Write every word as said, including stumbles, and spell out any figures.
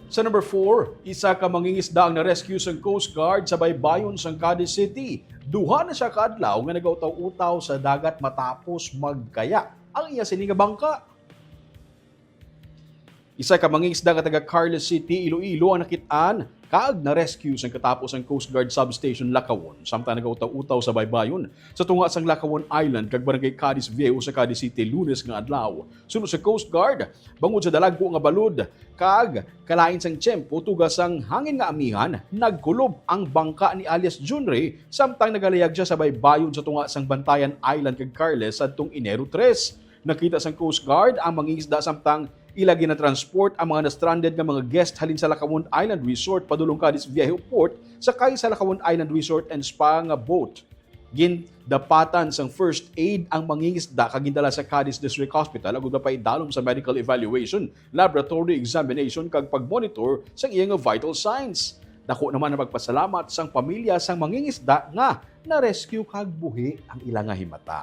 Sa number four, isa ka mangingisda ang na-rescue sang Coast Guard sa baybayon sang Cadiz City. Duha na siya ka adlaw nga nagautaw-utaw sa dagat matapos magkaya ang iya sini nga bangka. Isa ka mangingisda nga taga Carles City, Iloilo ang nakit-an kag na-rescue sang katapos ang Coast Guard Substation Lacawon samtang nagautaw-utaw sa baybayon sa tunga sang Lacawon Island kag Barangay Cadiz Viejo sa Cadiz City, Lunes nga adlaw. Suno sa Coast Guard, bangod sa dalagko nga balod kag kalain sang tiyempo, tuga sang hangin nga amihan, nagkulob ang bangka ni alias Junrey samtang nagalayag siya sa baybayon sa tunga sang Bantayan Island kag Carles sadtong Enero tres. Nakita sang Coast Guard ang mangingisda samtang ila ginatransport ang mga na-stranded nga mga guest halin sa Lacawon Island Resort padulong Cadiz Viejo Port, sakay sa Lacawon Island Resort and Spa nga boat. Gindapatan sang first aid ang mangingisda kag gindala sa Cadiz District Hospital agud mapaidalom sa medical evaluation, laboratory examination kag pag-monitor sang iya nga vital signs. Dako naman ang pagpasalamat sang pamilya sang mangingisda nga na-rescue kag buhi ang ila nga himata.